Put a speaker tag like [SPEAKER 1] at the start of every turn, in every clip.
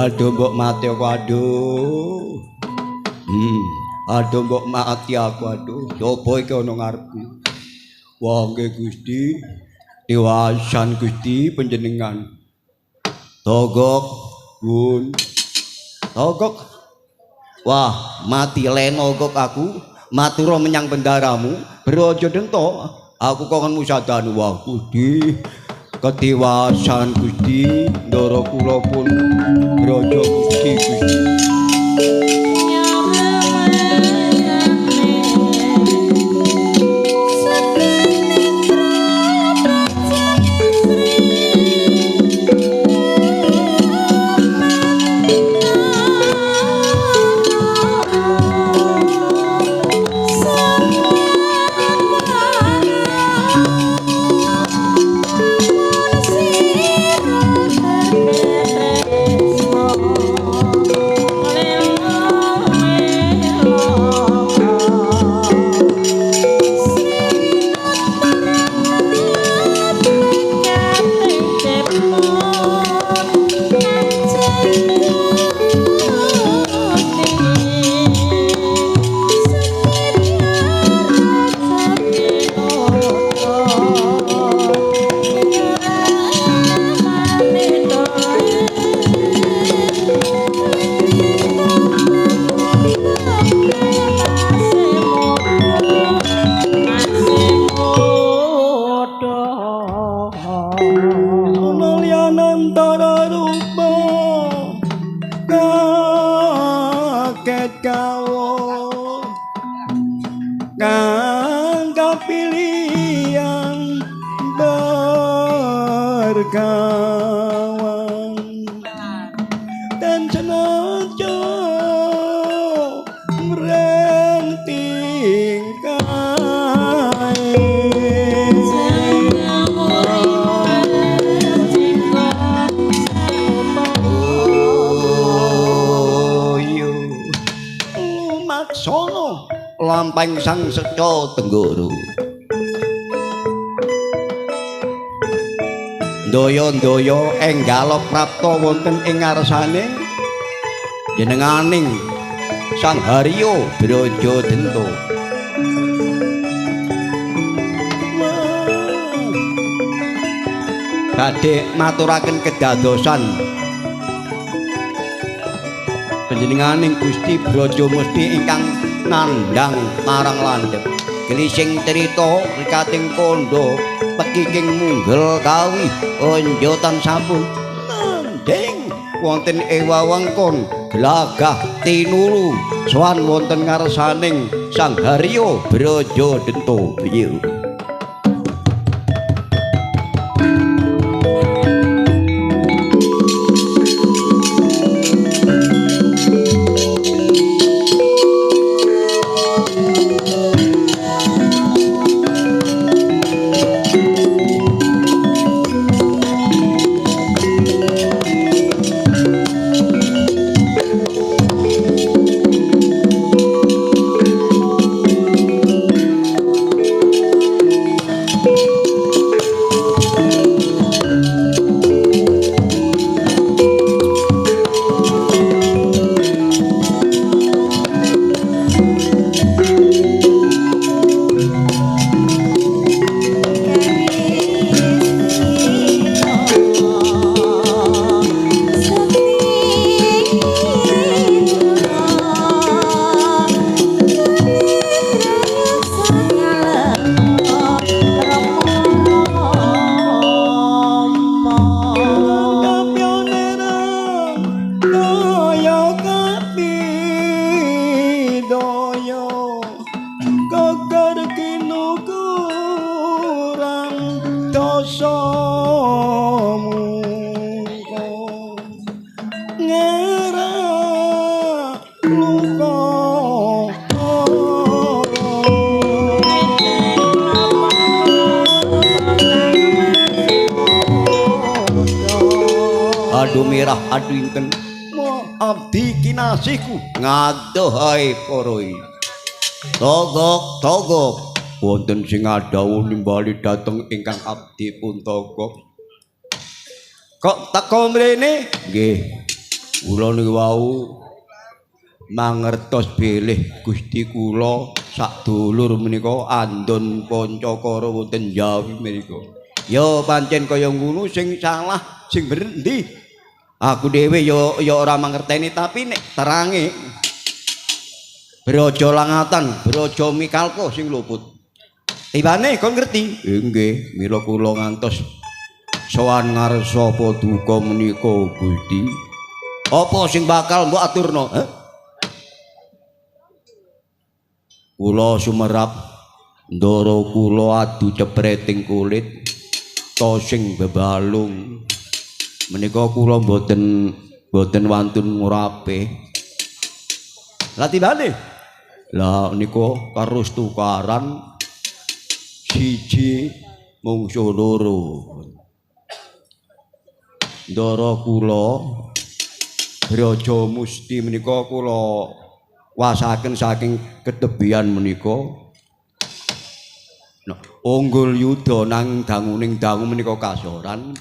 [SPEAKER 1] Aduh mbok mati aku aduh. Aduh mbok mati aku aduh. Coba iki ana ngarepku. Wah nggih Gusti. Diwasan Gusti panjenengan. Togok gun. Togok. Wah, mati leno kok aku. Matura menyang bendaramu, Braja Denta. Aku kongen musadanu wah Gusti. Ketiwasan Gusti, ndara kula pun Braja Gusti Gusti. Lampahing sang seca tenggoro. Ndaya-ndaya enggala prapta wonten ing ngarsane jenenganing Sang Haryo Braja Denta. Badhe maturaken kedadosan panjenenganing Gusti Braja Musti ingkang nandhang marang landhep. Glising crita rikating kandha pekiking munggel kawi onjotan sampun nandhing wonten ing wewengkon glagah tinulu sowan wonten ngarsaning Sang Haryo Braja Denta. Piye? Aduh mirah aduh inten abdi kinasihku ngadoh ae para togok togok wonten sing ngadhawuh nimbali dhateng ingkang abdi pun togok. Kok teko mrene? Nggih. Kula niku wau mangertos bilih Gusti kula sadulur menika andon Pancakara wonten Jawi menika. Ya pancen kaya ngono sing salah sing bener endi? Aku dhewe ya ya ora mangerteni tapi nek terange Braja Langatan, Braja Mikalpa sing luput. Tibane kon ngerti? Nggih, mila kula ngantos sowan ngarsa paduka menika Gusti. Apa sing bakal mbok aturna? Heh? Kula sumerap ndara kula adu cepreting kulit to sing bebalung. Menika kula mboten wantun ngurape. Lah tibane? Lah nika terus tukaran siji mungsuh loro. Ndara kula Braja Musti menika kula wasaken saking ketebian menika. Nah, unggul yuda nang danguning dangu menika kasoran.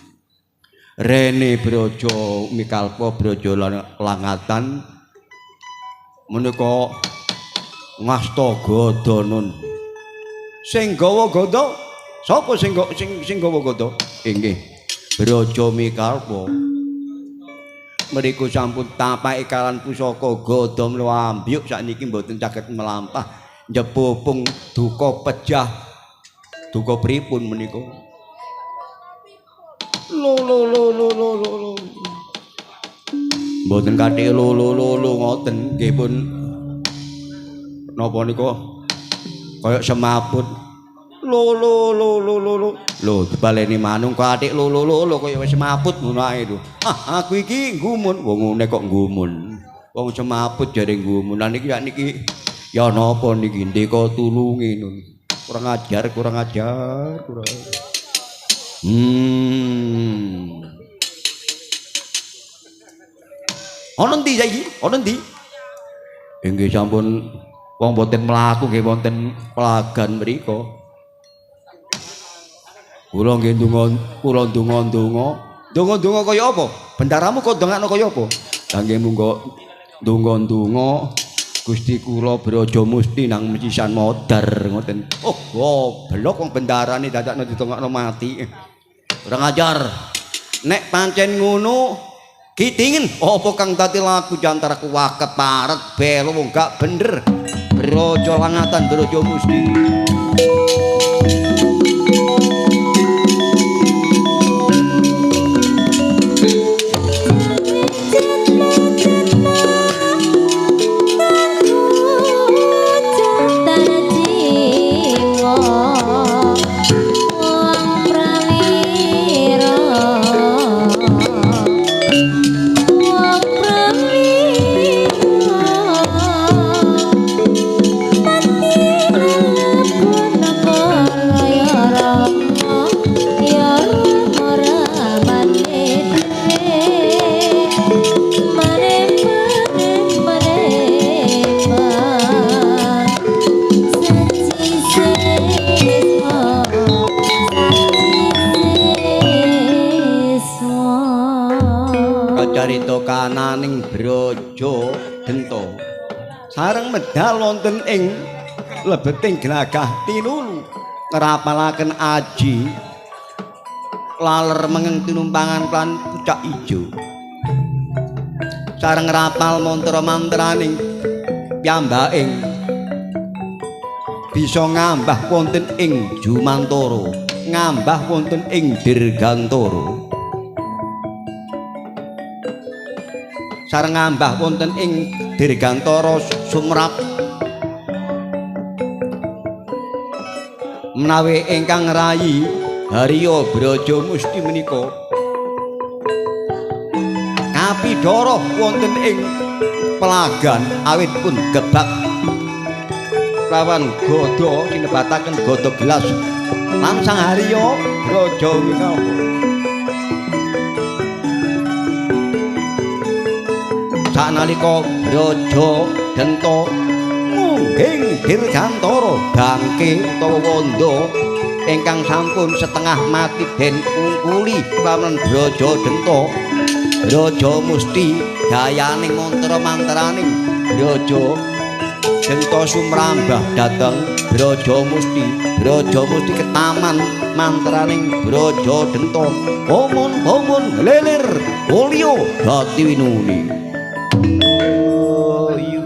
[SPEAKER 1] Rene Braja Mikalpa Braja Langatan menika ngasta gada nun. Sing gawa gada sapa sing gawa gada? Inggih Braja Mikalpa. Mriku sampun tapake kalan pusaka gada mlambyuk sakniki mboten saged melampah njepupung duka pejah. Duka pripun menika? Lo lo lo lo lo lo. Mboten kathik lo lo lo lo ngoten nggih pun napa nika kaya semaput. Lo lo lo lo lo lo. Lho dibaleni manung kok atik lo lo lo lo kaya wis semaput ngono ae lho. Ah aku iki nggumun wong ngene kok nggumun. Wong semaput jare nggumun. Lah niki niki ya napa niki ndeka tulungi nun. Kurang ajar, kurang ajar, kurang. Ana endi saiki? Ana endi? Nggih sampun wong mboten mlaku nggih wonten pelagan mriku. Kula nggih ndonga, kula ndonga-ndonga. Ndonga-ndonga kaya apa? Bendaramu kok ndongakno kaya apa? Lah nggih munggo ndonga-ndonga Gusti kula Braja Musti nang mesisan modar ngoten. Oh, goblok wong bendarane dadakno ditongakno mati. Kurang ajar. Nek pancen ngono kitingin apa kang dadi laku jantara kuwah keparet belo wong gak bener. Braja Langatan Braja Musti. Carita kananing Braja Denta sareng medal wonten ing lebeting glagah tinulu ngrapalaken aji laler mengeng tinumpangan lan pucak ijo sareng ngrapal mantra-mantraning piyambaking bisa ngambah wonten ing Jumantara, ngambah wonten ing Dirgantara, sareng ngambah wonten ing Dirgantara sumrap. Menawi ingkang rayi Harya Braja Musti menika kapidhara wonten ing pelagan awit pun gebak lawan gada sinebataken gada gelas lan Sang Harya Braja Mikalpa. Sanalika Braja Denta mungging Dirgantara bangke utawa wanda ingkang sampun setengah mati den ungkuli lawan Braja Denta, Braja Musti Dayaning mantra mantraning Braja Denta sumrambah dhateng Braja Musti. Braja Musti ketaman mantraning Braja Denta. Pomon-pomon lelir olio dadi winuni. Oh iya.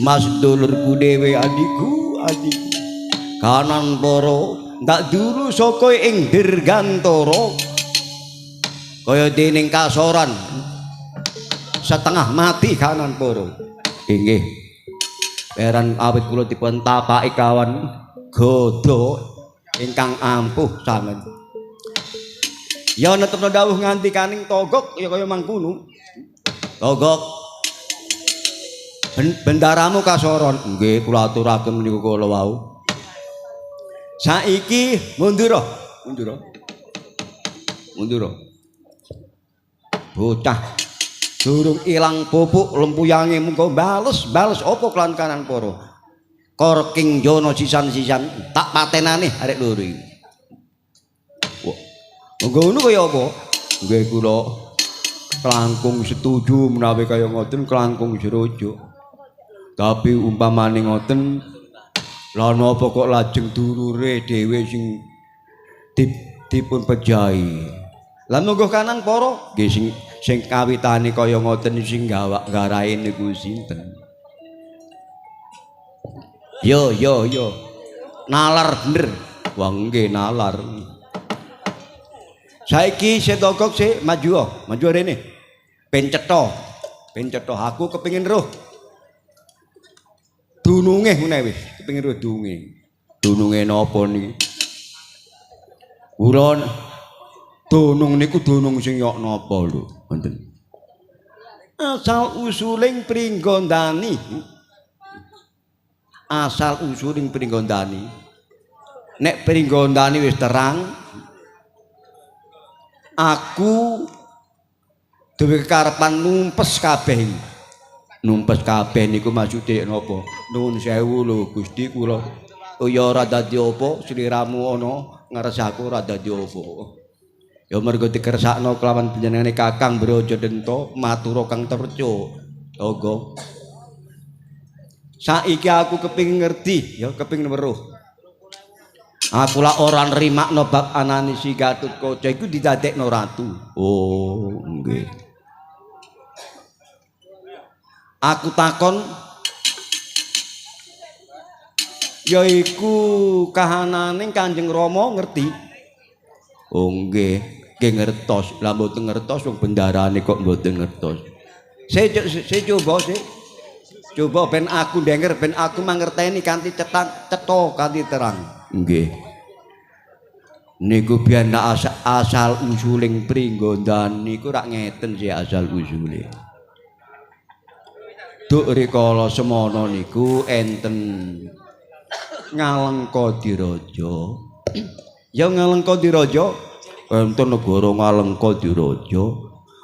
[SPEAKER 1] Mas dulurku dhewe adikku adikku kanan para ndak dulu saka ing dirgantara kaya dening kasoran setengah mati kanan para. Inggih peran awit kula dipun tapaki kawan gada ingkang ampuh sanget. Ya netepno dawuh ngandikaning Togok ya kaya mangkono. Togok bendaramu kasoron. Nggih kula aturaken niku kala wau. Saiki mundur. Mundur. Mundur. Bocah durung ilang pupuk lempuyange mungko bales-bales apa kelan kanan para. Korking jono sisan-sisan tak patenane arek loro iki. Wah. Monggo ngono kaya apa? Nggih kula kelangkung setuju menawi kaya ngoten kelangkung serujuk. Tapi umpamane ngoten lha napa kok lajeng dulure dhewe sing dipun pejahi. Lah monggo kanan para nggih sing kawitane kaya ngoten sing gawak garahe niku sinten? Yo yo yo. Nalar bener. Wah nggih nalar. Saiki setogok sik maju, maju rene. Ben cetha. Ben cetha aku kepengin roh. Dununge ngene wis, kepengin roh dununge. Dununge napa niki? Kula dunung niku dunung sing yok napa lho, wonten. Asal usuling Pringgondani. Asal usuling Pringgondani. Nek Pringgondani wis terang, aku duwe kekarepan numpes kabeh iki. Numpes kabeh niku maksude napa? Nuwun sewu lho Gusti kula. Oh ya ora dadi apa, sliramu ana ngresaku ora dadi apa. Ya mergo dikersakno kelawan panjenengane Kakang Brajadenta matura kang tercuk. Monggo. Saiki aku kepingin ngerti, ya kepingin weruh. Aku lak ora nrimakno bab anane si Gatotkaca iku didadekno ratu. Oh, nggih. Aku takon yaiku kahanane Kanjeng Rama ngerti. Oh nggih, nggih ngertos. Lah mboten ngertos wong bendarane kok mboten ngertos. Saya coba sih. Coba ben aku denger, ben aku mangerteni kanthi cetha kanthi terang. Nggih. Niku biyen asal usuling Pringgondani niku rak ngeten sih asal usule. Duk rikala semana niku enten Ngalengka Diraja. Ya Ngalengka Diraja, enten negara Ngalengka Diraja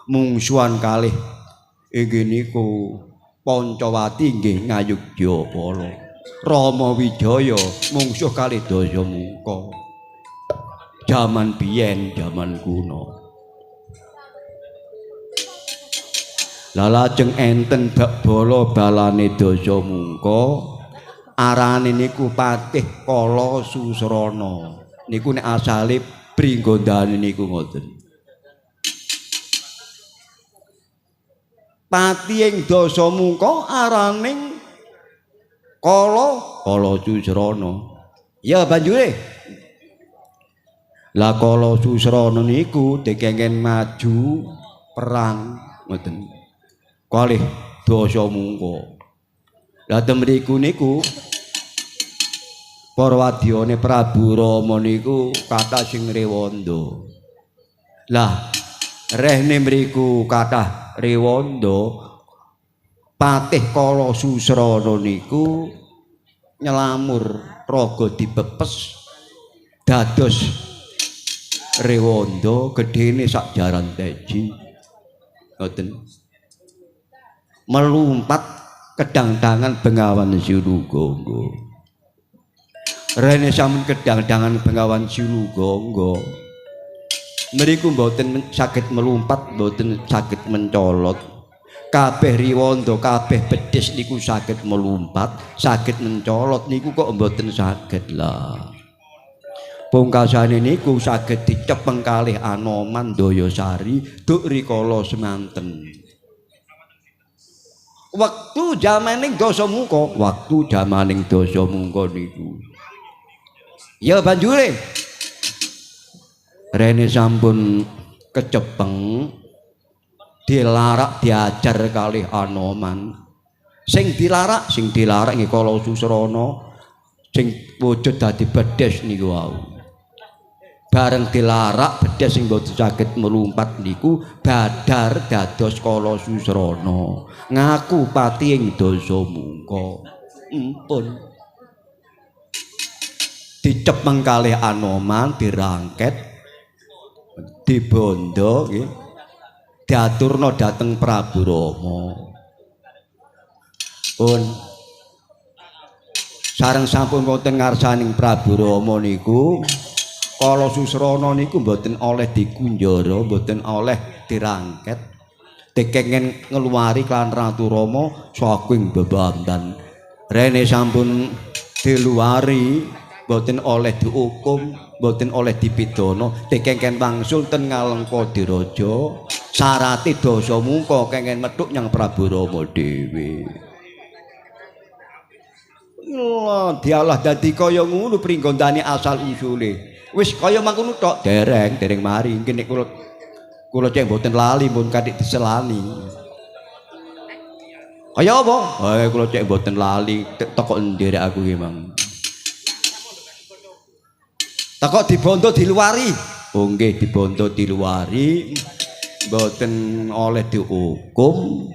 [SPEAKER 1] mungsuhan kalih inggih niku Pancawati nggih Ngayogya Rama Wijaya mungsuh kalih Dasamuka. Jaman biyen, jaman kuno. Lah lajeng enten bak bala balane Dasamuka arane niku Patih Kala Susrana. Niku nek asale Pringgondani niku ngoten. Pati ing Dasamuka arane Kala Kala Susrana. Ya banjure. Lah Kala Susrana niku dikengken maju perang ngoten. Kalih Dasamuka. Lah ten mriku niku para wadyane Prabu Rama niku kathah sing rewanda. Lah rehne mriku kathah rewanda, Patih Kala Susrana niku nyelamur raga dipepes dados rewanda gedene sak jaran teji. Ngoten. Melumpat kedangdangan Bengawan Silugangga. Rene sampun kedangdangan Bengawan Silugangga. Mriku mboten saged melumpat, mboten saged mencolot. Kabeh riwanda, kabeh bedhes niku saged melumpat, saged mencolot niku kok mboten saged lah. Pungkasane niku saged dicepeng kalih Anoman Dayasari duk rikala semanten. Wektu jamaning Dasamuka, waktu jamaning Dasamuka niku. Ya banjure rene sampun kecepeng dilarak diajar kalih Anoman. Sing dilarak nggih Kala Susrana sing wujud dadi bedhes niku wau. Bareng dilarak bedhes sing mboten saged melumpat niku badar dados Kala Susrana ngaku pati ing Dasamuka. Empun dicepeng kalih Anoman, dirangket, dibondo nggih, diaturna dhateng Prabu Rama. Pun sareng sampun wonten ngarsaning Prabu Rama niku Kala Susrana niku mboten oleh dikunjara, mboten oleh dirangket, dikengken ngeluari kelawan Ratu Rama saking bebandan. Rene sampun diluari, mboten oleh dihukum, mboten oleh dipidana, dikengken wangsul ten Ngalengka Diraja, sarate Dasamuka kengken methuk nyang Prabu Rama dhewe. Lha dialah dadi kaya ngono Pringgondani asal usule. Wis kaya mangkono tok, dereng dereng mari nggih nek kula cek mboten lali pun kathik diselani. Kaya apa? Eh kula cek mboten lali teko nderek aku ki mang. Lah kok dibondo diluari? Oh nggih dibondo diluari. Mboten oleh dihukum.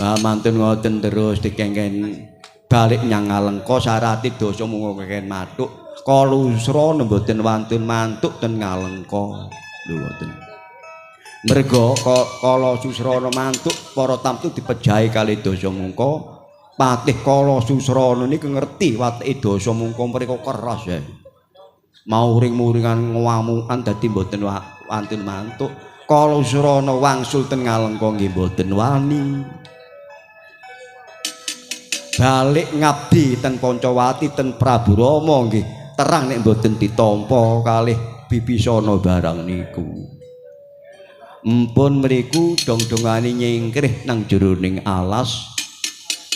[SPEAKER 1] Lah mantun ngoten terus dikengken balik nyang Ngalengka syarate dosa mung kengken mathuk. Kalusrana mboten wantun mantuk ten Ngalengka. Lho ngoten. Merga kala Susrana mantuk para tamtu dipejahi kali Dasamungka. Patih Kala Susrana niku ngerti wateke Dasamungka mriku keras ya. Mauring-muringan ngamukan dadi mboten wantun mantuk. Kala Susrana wangsul ten Ngalengka nggih mboten wani. Balik ngabdi ten Pancawati ten Prabu Rama nggih terang nek mboten ditampa kalih Bibisana barang niku. Empun mriku dong-dongane nyingkrih nang jeroning alas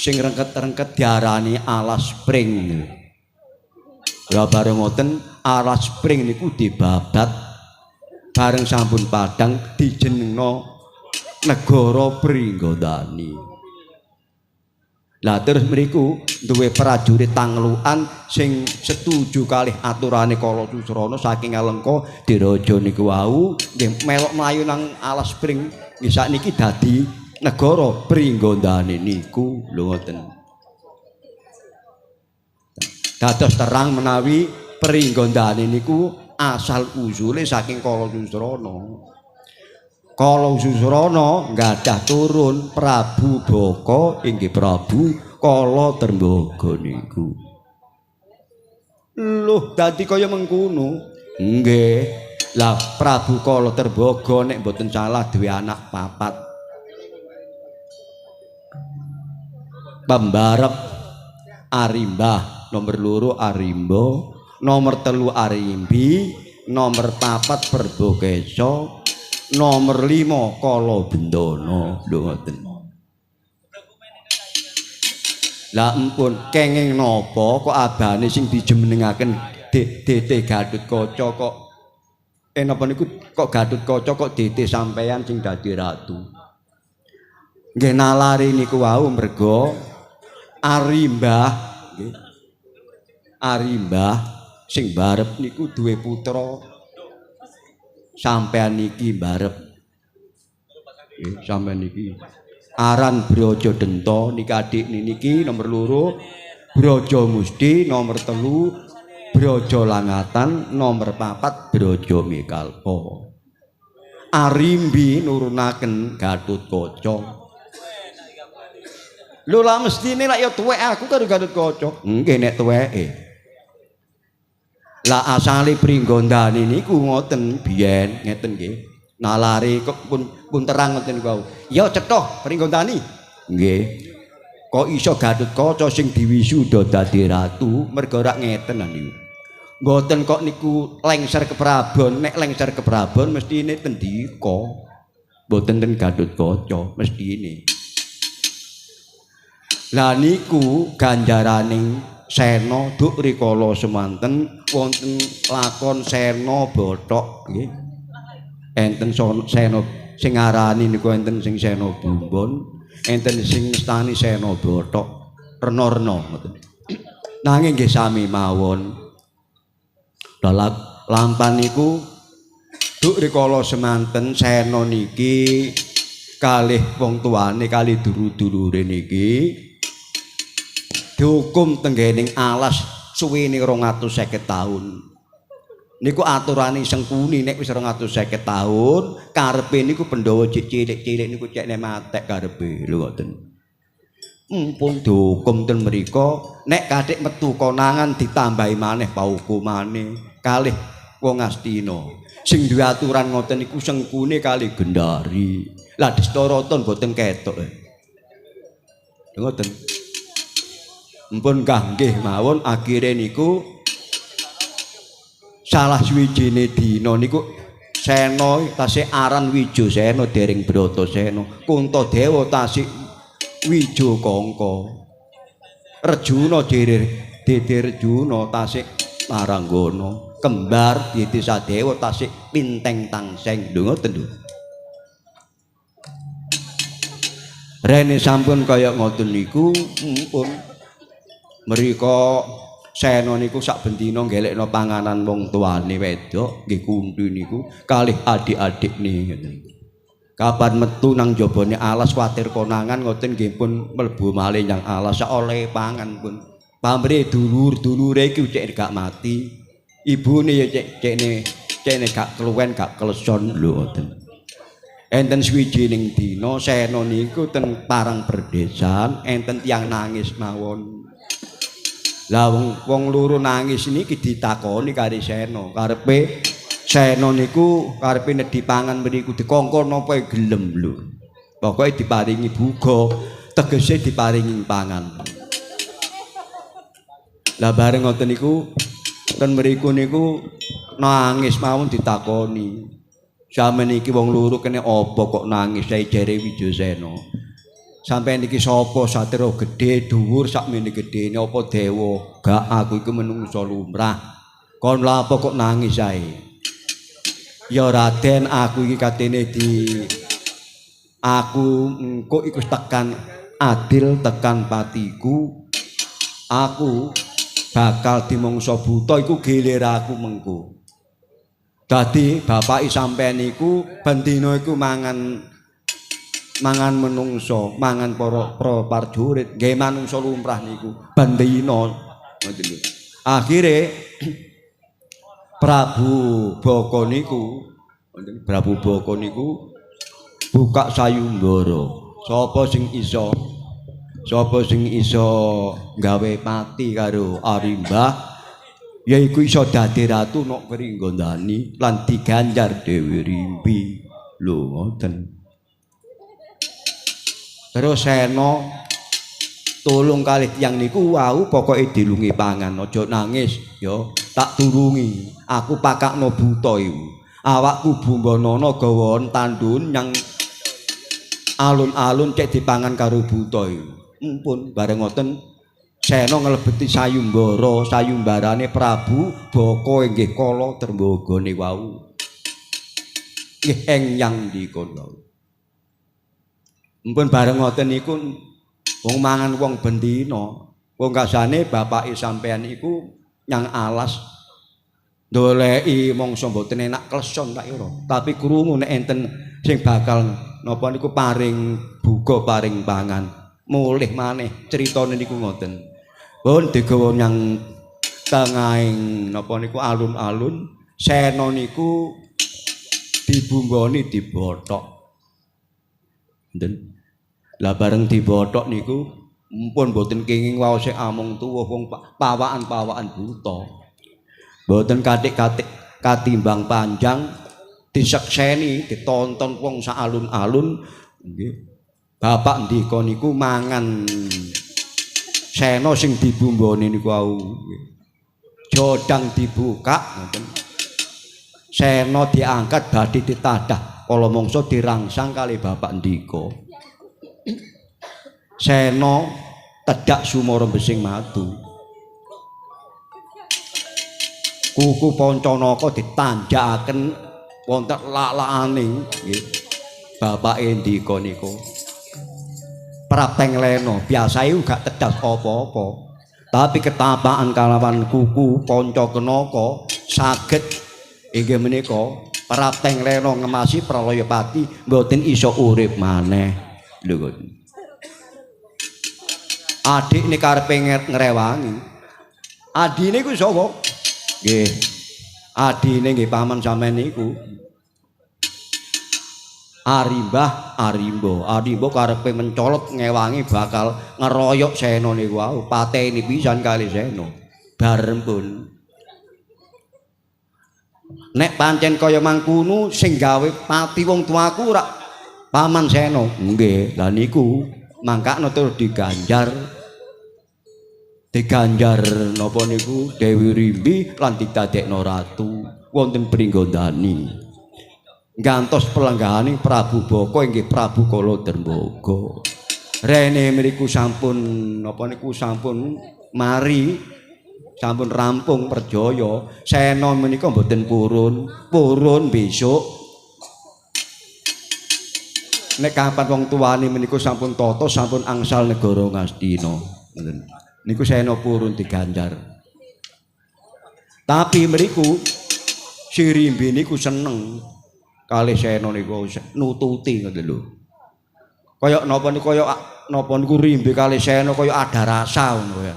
[SPEAKER 1] sing rengket-rengket diarani alas pring. Lah bareng ngoten alas pring niku dibabat bareng sampun padhang dijenengno negara Pringgondani. Lah terus mriku duwe prajurit tanglukan sing setuju kalih aturane Kala Susrana saking Ngalengka diraja niku wau nggih melok mlayu nang alas pring nggih sakniki dadi negara Pringgondani niku lho ngoten. Dados terang menawi Pringgondani niku asal usule saking Kala Susrana. Kala Susrana nggadah turun Prabu Baka inggih Prabu Kala Trembaka niku. Loh dadi kaya mengkono. Nggih. Lah Prabu Kala Trembaka nek mboten salah duwe anak papat. Pembarep Arimbah, nomor 2 Arimba, nomor 3 Arimbi, nomor 4 Perbokesa, nomor 5 Kala Bendana. Lho ngoten. Lah empun kenging napa kok abane sing dijumenengaken DT Gatotkaca kok napa niku kok Gatotkaca kok DT sampeyan sing dadi ratu. Nggih nalari niku wau merga Arimbah nggih. Arimbah sing barep niku duwe putra sampean niki barep. Nggih, sampean niki aran Braja Denta niki adik niki nomor 2, Braja Musti nomor 3, Braja Langatan nomor 4, Braja Mikalpa. Arimbi nurunaken Gatotkaca. Lho lah mestine lak ya tuwek aku karo Gatotkaca. Nggih nek tuweke. Lah asale Pringgondani niku ngoten biyen ngeten nggih. Nalari kok pun terang ngoten niku wau. Ya cetha Pringgondani. Nggih. Kok iso Gatotkaca sing diwisuda dadi ratu merga rak ngeten niku. Mboten kok niku lengser keprabon, nek lengser keprabon mestine tendika. Mboten ten Gatotkaca mestine. Lah niku ganjaraning Sena duk rikala semanten wonten lakon Sena Bothok nggih. Enten Sena sing aranane niku enten sing Sena Bumbon, enten sing mestani Sena Bothok, rena-rena ngoten. Nanging nggih sami mawon. Lah lampan niku duk rikala semanten Sena niki kalih wong tuane kalih dulur-dulure niki dihukum tenggening alas suwene 250 taun. Niku aturane Sengkuni nek wis 250 taun, karepe niku Pandhawa cilik-cilik niku cekne matek karepe. Lho ngoten. Mumpun dihukum ten mriku, nek kathik metu konangan ditambahi maneh paukumane kalih wong Astina. Sing duwe aturan ngoten niku Sengkuni kalih Gendari. Lah Destaraton boten ketok. Lho ngoten. Mpun kanggih mawon akhire niku salah suwijine dina niku Sena tasih aran Wijosena dereng Bratasena, Kuntadewa tasih Wijakangka, Rejuna Dede Rejuna tasih Taranggana, kembar Dede Sadewa tasih Pinteng Tangseng. Lho ngoten lho. Rene sampun kaya ngoten niku mpun mriko Sena niku sak bendina nggelekno panganan wong tuane wedok nggih kunthi niku kalih adik-adikne ngoten. Kapan metu nang jabane alas kuwatir konangan ngoten nggih pun mlebu malih nyang alas sak oleh pangan pun. Pamrih dulur-dulure iki cek gak mati. Ibune ya cek cekne gak keluwen gak kleson lho ngoten. Enten swijining dina Sena niku ten parang perdesan enten tiyang nangis mawon. Lah wong loro nangis niki ditakoni karo Sena. Karepe Sena niku karepe nedhi pangan mriku dikongkon napa gelem lho. Pokoke diparingi buga, tegese diparingi pangan. Lah bareng ngoten niku ten mriku niku nangis mawon ditakoni. Sampeyan iki wong loro kene apa kok nangis sae jere Wijayasena. Sampeyan iki sapa satria gedhe dhuwur sakmene gedhene apa dewa? Gak, aku iku menungso lumrah. Kon lha apa kok nangis ae? Ya Raden, aku iki katene di aku engko iku tekan adil tekan patiku. Aku bakal dimongso buta iku gilir aku mengko. Dadi bapake sampeyan iku bendina iku mangan menungso, mangan para prajurit, nggih manungsa lumrah niku bendina ngoten lho. Akhire Prabu Baka niku, Prabu Baka niku buka sayumbara. Sapa sing iso? Sapa sing iso gawe pati karo Arimbah? Yaiku iso dadi ratu nok Pringgondani lan diganjar Dewi Rimpi. Lho ngoten. Terus Sena tulung kalih tiyang niku wau pokoke dilungi pangan, aja nangis ya, tak tulungi. Aku pakakno buta iku. Awakku bumbonana gawa tandun nyang alun-alun cek dipangan karo buta iku. Mumpun bareng ngoten Sena nglebeti sayumbara, sayumbarane Prabu Baka inggih kala Trembagane wau. Nggih eng yang dikon wau. Mumpun bareng ngoten niku wong mangan wong bendina, wong kasane bapake sampean iku nyang alas ndoleki mangsa mboten enak kleson tak ira. Tapi krungu nek enten sing bakal napa niku paring buga paring pangan. Mulih maneh critane niku ngoten. Pun digawa nyang tengahing napa niku alun-alun, Sena niku dibumboni dibothok. Enten. Lah bareng dibothok niku mpun mboten kenging waose amung tuwuh wong pawakan-pawakan buta. Mboten katik-katik katimbang panjang disekseni ditonton wong sak alun-alun nggih. Bapak ndika niku mangan Sena sing dibumboni niku wau. Jodang dibuka ngoten. Sena diangkat badhe ditadah kala mangsa dirangsang kali bapak ndika. Sena tedhak sumara besing madu. Kuku Pancanaka ditanjakaken wonten lak-lakane nggih. Bapake ndika niku. Prapteng lena biasae gak tedas apa-apa. Tapi ketapaan kalawan kuku Pancakenaka saged inggih menika prapteng lena ngemasi pralaya pati mboten iso urip maneh. Lho ngoten. Adikne karepe ngrewangi. Adine ku sapa? Nggih. Adine nggih paman sampean niku. Arimbah Arimba. Arimba karepe mencolot ngewangi bakal ngeroyok Sena niku wau, pateni pisan kali Sena. Bareng pun. Nek pancen kaya mangkono sing gawe pati wong tuaku rak paman Sena. Nggih, lha niku mangkakno terus diganjar. Diganjar napa niku Dewi Rimbi lan didadekno ratu wonten Pringgondani. Gantos pelenggahane Prabu Baka inggih Prabu Kala Dermbaga. Rene mriku sampun napa niku sampun mari, sampun rampung perjaya. Sena menika mboten purun, purun besok. Nek kapan wong tuane menika sampun tata, sampun angsal negara Ngastina. Ngoten. Niku Sena purun diganjar. Tapi mriku si Rimbi niku seneng kalih Sena niku nututi ngoten lho. Kaya napa niku kaya napa niku Rimbi kalih Sena kaya ada rasa ngono ya.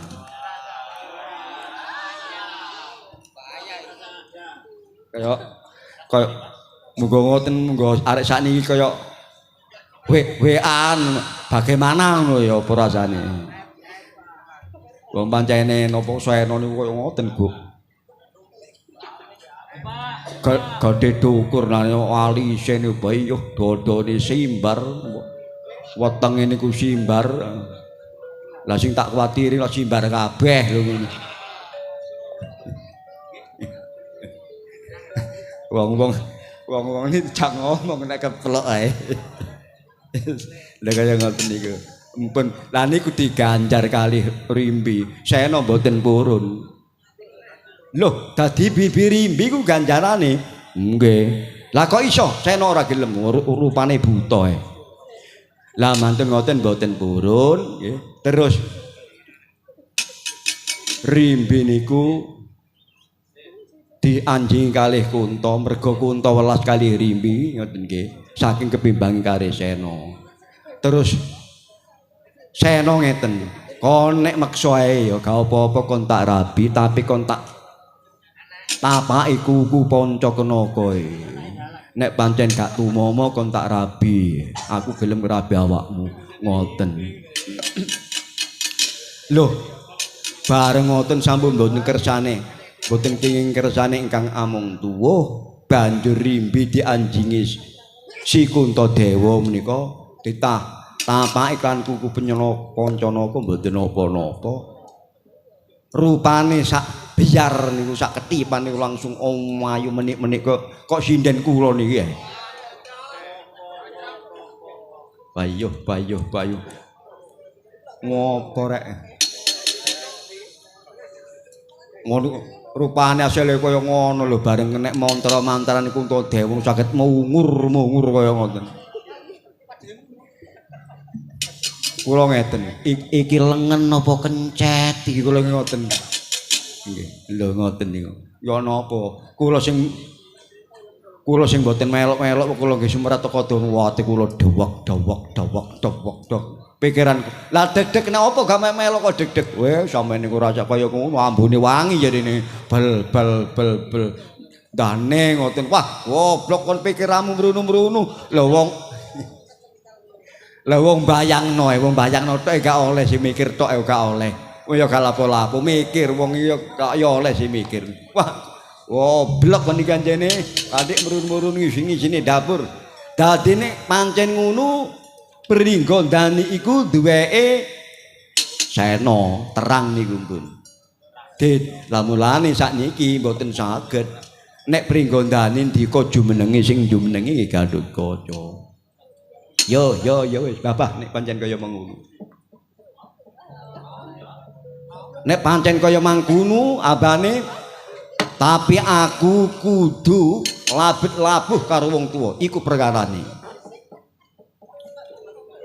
[SPEAKER 1] Kaya kaya munggo ngoten munggo arek sakniki kaya WA-an bagaimana ngono ya apa rasane. Wong pancene napa Sena niku kaya ngoten, Bu. Gade dukur nang alise niku bae yo dodone simbar. Wetenge niku simbar. Lah sing tak kuwatiri lho simbar kabeh lho ngono. Wong-wong ini jak ngomong nek keplok ae. Lha kaya ngoten niku. Mpun, lah niku diganjar kalih Rimbi. Sena mboten purun. Loh, dadi bibi Rimbi ku ganjarane. Nggih. Lah kok iso Sena ora gelem rupane buta ae. Lah mantun ngoten mboten purun nggih. Terus Rimbi niku dianjing kalih Kunta, merga Kunta welas kalih Rimbi ngoten nggih, saking kepimbangi kalih Sena. Terus Sena ngeten, kon nek meksa ae ya gak apa-apa kon tak rabi, tapi kon tak tapaki kuku Pancakenaka e. Nek pancen gak tumomo kon tak rabi, aku gelem ngrabi awakmu ngoten. Loh, bareng ngoten sampun mboten kersane, mboten kenging kersane ingkang amung tuwuh, banjur Rimbi dianjingi si Kuntadewa menika ditah tapaki kan kuku penyana Pancanaka mboten napa-napa. Rupane sak biar niku sak ketipan niku langsung omayu menik-menik kok sinden kula niki ya. Bayuh bayuh bayuh. Ngopo rek? Ngono rupane asale kaya ngono lho, bareng nek mantra-mantrane Kuntadewa saged mungur-mungur kaya ngoten. Kula ngeten, iki lengen apa kencet iki kula ngoten. Nggih, lho ngoten niku. Ya napa? Kula sing mboten melok-melok kula nggih sumrat teko ati kula dewek dewek dewek dewek dewek. Pikiran lah deg-deg nek apa gak melok kok deg-deg. Weh sampeyan niku rasa kaya ngono ambune wangi jarine. Bel bel bel bel. Dane ngoten. Wah, goblok kon pikiranmu mrunu-mrunu. Lho wong lah wong bayangno, wong bayangno tok gak oleh sing mikir tok gak oleh. Wong ya gak lapo-lapo mikir wong ya gak ya oleh sing mikir. Wah, goblok kon iki anjene, adik mrun-mrun ngisi-ngisine dapur. Dadine pancen ngono Pringgondani iku duweke Sena, terang niku pun. Dit, lah mulane sakniki mboten saged nek Pringgondani ndika jumenenge sing jumenenge nggih Gatotkaca. Yo yo yo wis babah nek pancen kaya mengunu. Nek pancen kaya mangkunu abane, tapi aku kudu labet labuh karo wong tuwa, iku perkarane.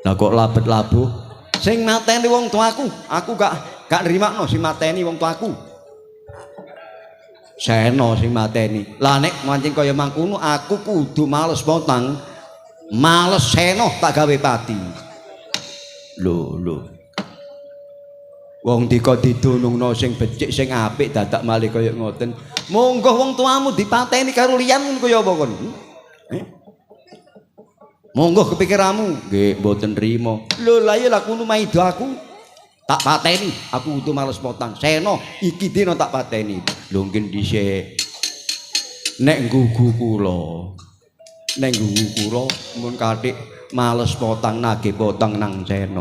[SPEAKER 1] Lah kok labet labuh? Sing mateni wong tuaku, aku gak nrimakno sing mateni wong tuaku. Sena sing mateni. Lah nek pancen kaya mangkunu aku kudu males potang. Males Sena tak gawe pati. Lho lho. Wong dika didunungno sing becik sing apik dadak malih kaya ngoten. Monggo wong tuamu dipateni karo liyan ngono kaya apa kon? Monggo kepikiramu. Nggih mboten nrimo. Lho lah ya lah kuno maido aku. Tak pateni, aku kudu males potang. Sena iki dina tak pateni. Lho nggih dhisik. Nek nggugu kula. Nek nggugu kula mun kathik males potang nagih potang nang Sena.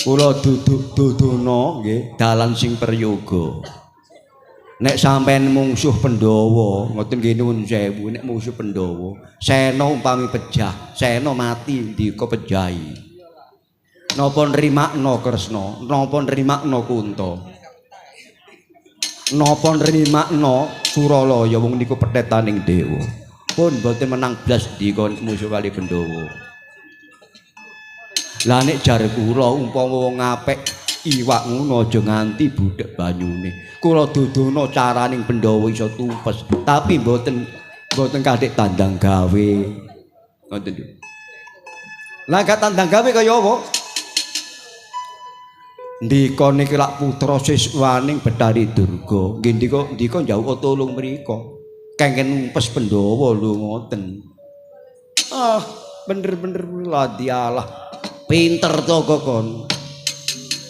[SPEAKER 1] Kula duduk dudono nggih dalan sing prayoga. Nek sampean mungsuh Pandhawa, ngoten nggih nuwun sewu, nek mungsuh Pandhawa, Sena umpami pejah, Sena mati ndika pejahi. Napa nrimakna Kresna, napa nrimakna Kunta? Napa nrimakna Suralaya wong niku pethetaning dewa. Pun mboten menang blas ndika musuh kali Pandhawa. Lah nek jare kula umpama wong apik Iwak ngono aja nganti budhek banyune. Kula dudono caraning Pandhawa iso tumpes, tapi mboten kathik tandang gawe. Ngoten lho. Lah gak tandang gawe kaya apa? Ndika niki lak putra siswaning Bathari Durga. Nggih ndika njawuk tulung mriko. Kengken numpes Pandhawa lho ngoten. Ah, bener-bener ladialah. Pinter to kon.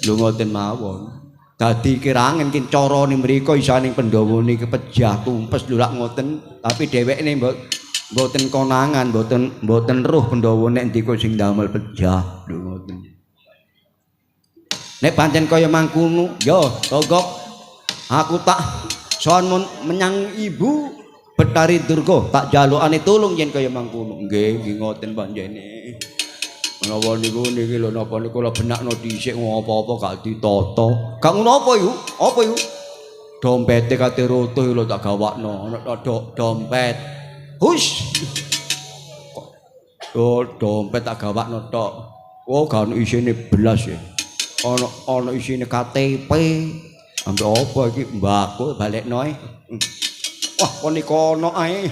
[SPEAKER 1] Lho ngoten mawon. Dadi kirangen ki carane mriko isaning Pandhawa niki pejah tumpes lho lak ngoten, tapi dhewekne mboten konangan, mboten roh Pandhawa nek ndika sing damel pejah lho ngoten. Nek pancen kaya mangkono, yo Togok, aku tak sowan menyang ibu Bathari Durga, tak jalukane tulung yen kaya mangkono. Nggih, nggih ngoten panjene. Menawa niku niki lho napa niku kula benakno dhisik ngopo-apa gak ditata. Gak ngono apa iku? Apa iku? Dompete kate roto lho tak gawakno. Ana dompet. Hush. Kok dompet tak gawakno tok. Oh, gak ono isine belas ya. Ana isine KTP. Ambek apa iki mbako balekno ae. Wah, kon iki ono ae.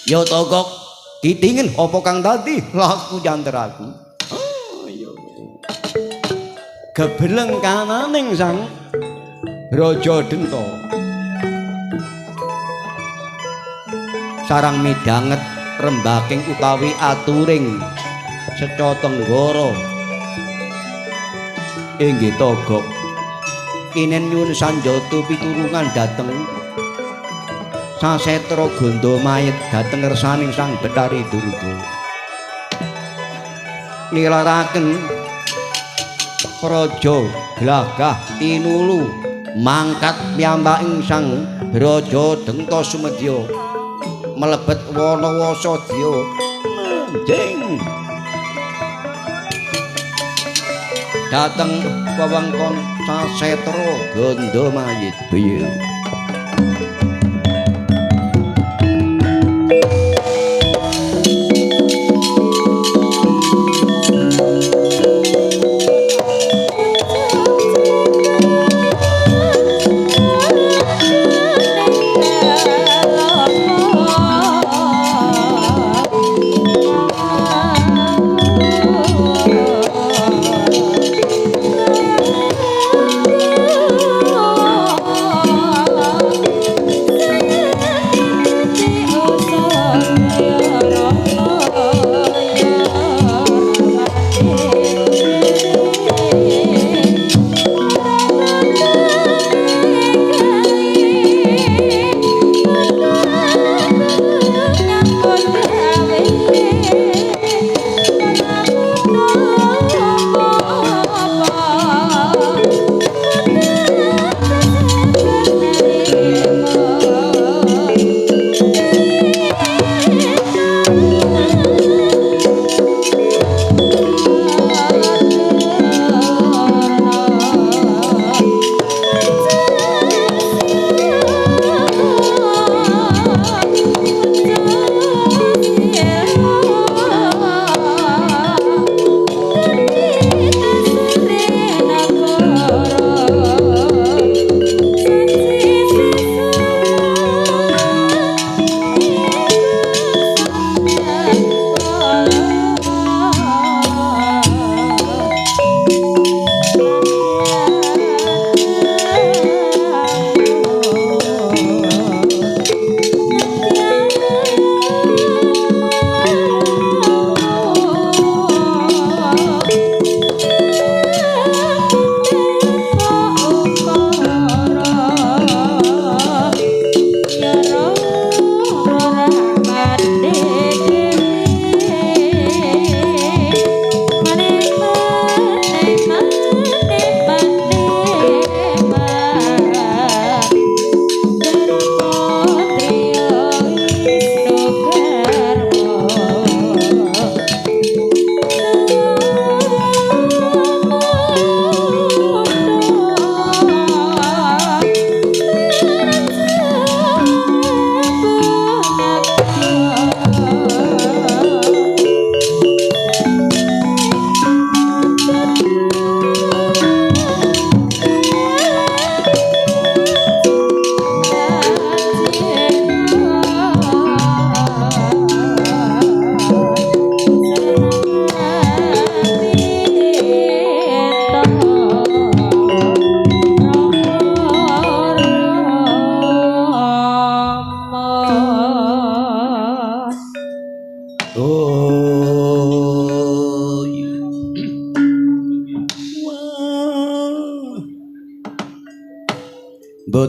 [SPEAKER 1] Ya Togok, kitingin apa kang dadi? Laku janter aku. Oh, iya. Gebeleng kananing Sang Braja Denta. Sarang midhanget rembaking utawi aturing seca tenggara. Inggih Togok. Kinen nyuwun sanjata pitulungan dhateng Sasetra Ganda Mayit dhateng ngersaning Sang Bathari Durga. Nilaraken praja glagah tinulu mangkat piyambaking Sang Braja Denta sumedya mlebet wana wasadya manjing dhateng wewengkon Sasetra Ganda Mayit. Piye?
[SPEAKER 2] Oh.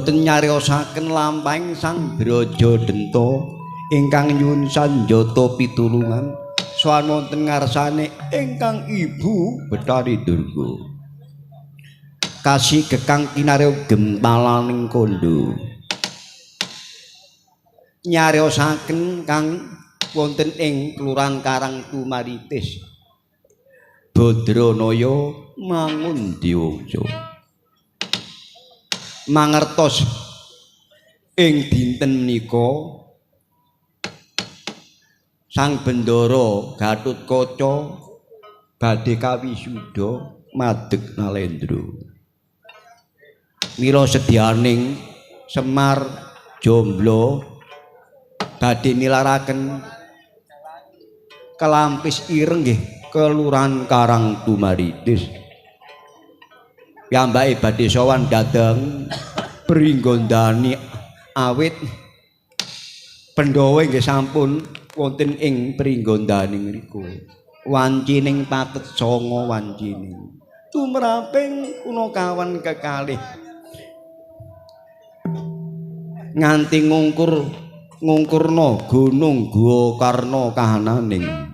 [SPEAKER 1] Wonten nyariosaken lampahing Sang Braja Denta ingkang nyuwun sanjata pitulungan sowan wonten ngarsane ingkang Ibu Bathari Durga. Kasih gekang kinarya gempalaning kondo. Nyariosaken kang wonten ing Kelurahan Karang Tumaritis, Badranaya Mangundiwangsa. Mangertos ing dinten menika Sang Bendara Gatotkaca badhe kawisuda madeg nalendra. Mila sedyaning Semar Jomblo badhe nilaraken Kelampis Ireng nggih Kelurahan Karang Tumaritis. Piyambake badhe sowan dhateng Pringgondani awit Pandhawa nggih sampun wonten ing Pringgondani ngriku. Wancining patet sanga wancining tumraping punakawan kekalih nganti ngungkur ngungkurna gunung Gokarna kahananing.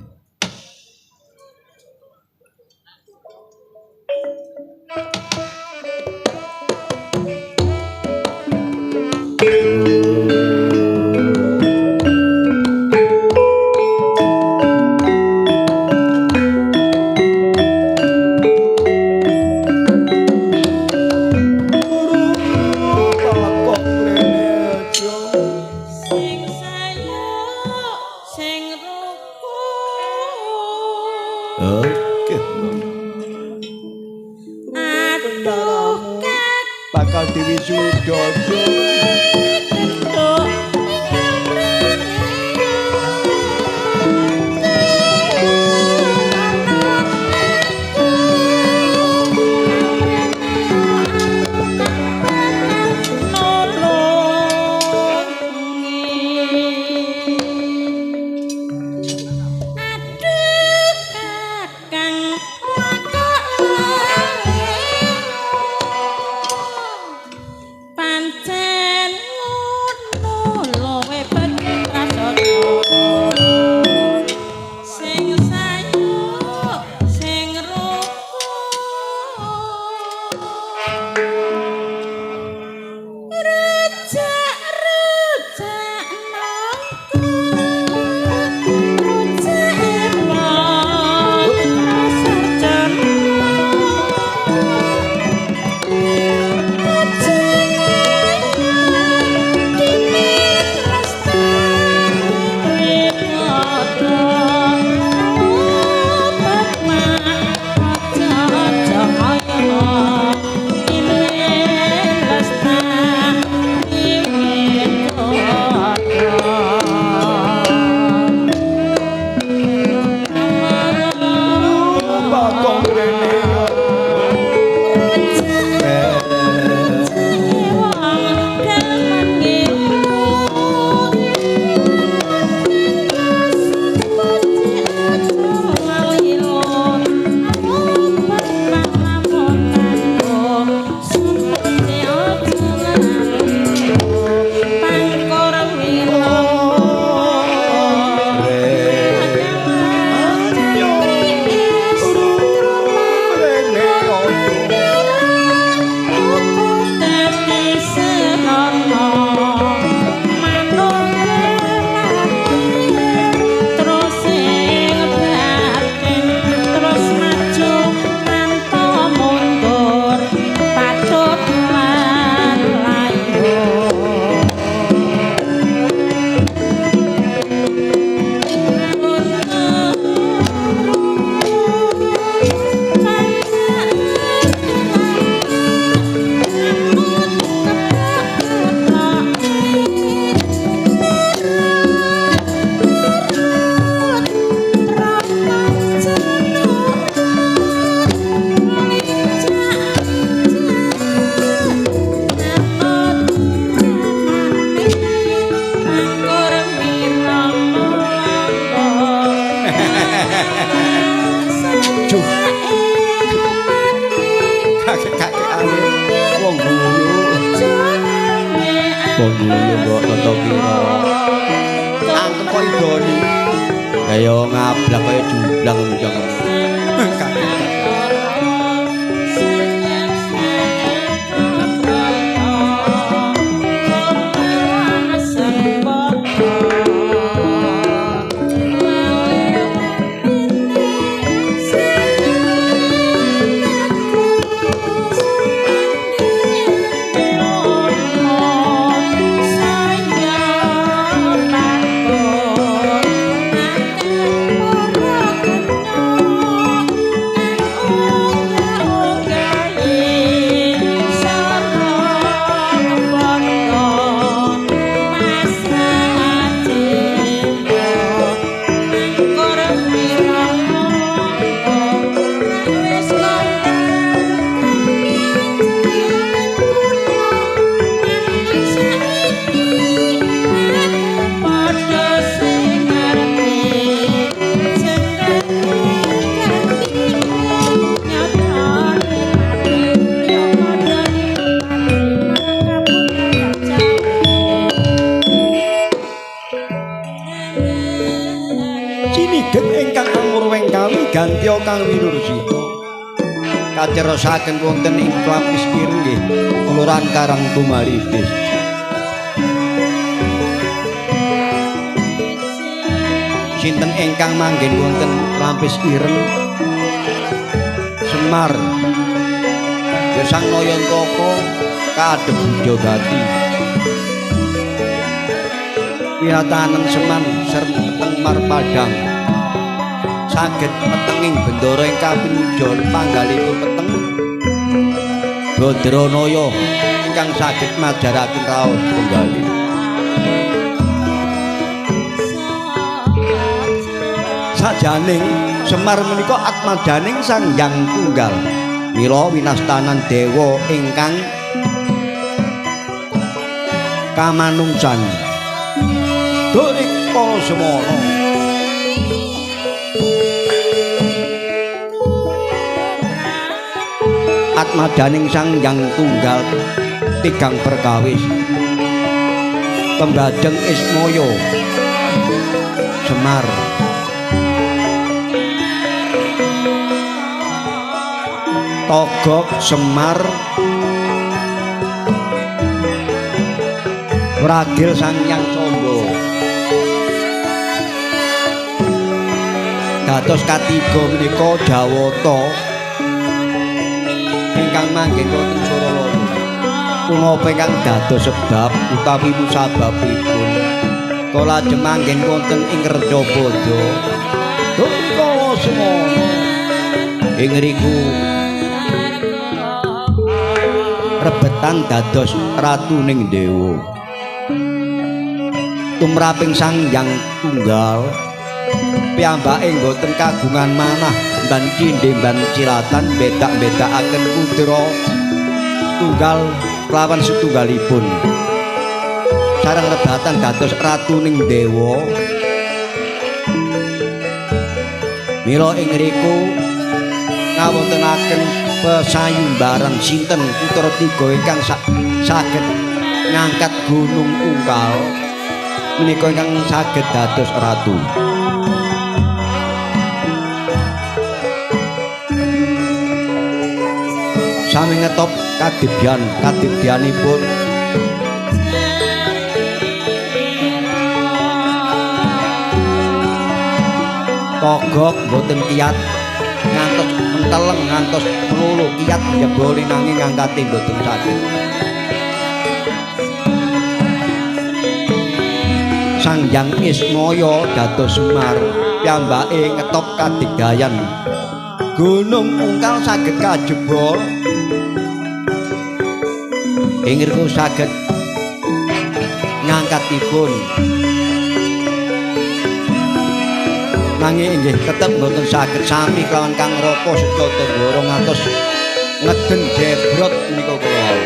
[SPEAKER 1] Bakal diwisuda. Kok guyu mbok tata kira. Angkem kok idoni. Kaya ngablak kaya jublang ngono cangkem. Gantiya kang winursita kacerosaken wonten ing Klampis Ireng nggih Kelurahan Karang Tumaritis. Sinten ingkang manggen wonten Klampis Ireng Semar ya Sang Nayantaka kaadhep Jogati wiratanen Seman serem peteng marpadang saged petenging bendara ing kapinujon panggalipun peteng Badranaya ingkang saged majaraken raos penggalih. Sajaning Semar menika atmajaning Sang Hyang Tunggal mila winastanan dewa ingkang kamanungsan Durika semana. Atmadaning Sang Hyang Tunggal tigang perkawis pembajeng Ismaya Semar Togok Semar Wragil Sang Hyang Samba dados katiga menika Jawata ingkang manggen wonten Suralaya. Punapa ingkang dados sebab utawi musababipun kala lajeng manggen wonten ing Rejapada Durika semana ing riku rebetan dados ratuning dewa. Tumraping Sang Hyang Tunggal piyambake mboten kagungan manah ban cindhe ban cilatan bedak-bedakaken putra tunggal kelawan setunggalipun sareng rebatan dados ratuning dewa. Mila ing riku ngawontenaken pesayumbaran sinten putra tiga ingkang saged ngangkat gunung Ungkal menika ingkang saged dados ratu. Sami ngetop kadibyan kadibyanipun Togok mboten kiat ngantos menteleng ngantos mlulu kiat njeboli nanging ngangkate mboten saged. Sang Hyang Ismaya dados Semar piyambake ngetop kadigdayan gunung Ungkal saged kajebol ing riku saged ngangkatipun nanging inggih tetep mboten saged sami kelawan Kang Raka Secata Ndara ngantos ngeden jebrot menika kula wau.